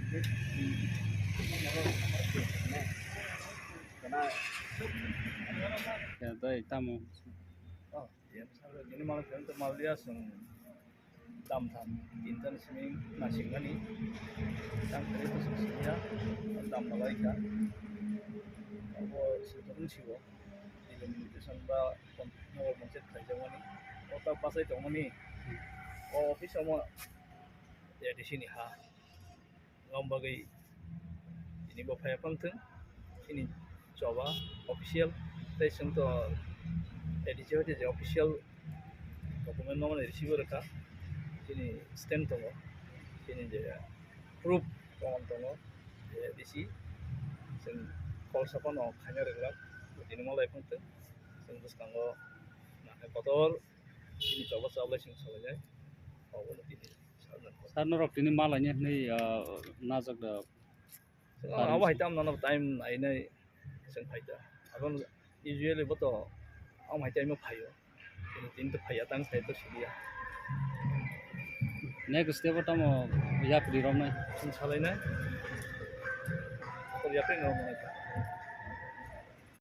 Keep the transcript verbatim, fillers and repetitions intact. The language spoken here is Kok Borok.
Ya, dai, tamo. Oh, ya, sabe, ini malah film tuh malah dia sung dam tham, tinta ni sini nasi gani, dam tadi tuh sung sini ya, dam malah ikan, apa sih turun sih wo, di limitation ba, nogo mencet kerja mani, otak pasai tong mani, oh, office sama, ya di sini ha. Ngam bagwi tini bo phai phang thung, chini choba official tei chwng to A D C hoite je official document no mani receive rwkha, chini stamp tongo, chini je proof tongo tongo je A D C chwng kol saphano khaina rwgwlak, tini mo lai phang thung, chwng bwskango nangkhe kotor chini choba chablai chwng salainai, obono tini. Sir, norok tini ma laini hwnwi, ah, najak da. Abo hai tam nono time ainai chwng phai ta. Abo usually bo to amo hai time o phaio. Tini to phaiya tang sai to siliya. Next step o tamo yapri romnai. Chwng salainai. Yapri romnai.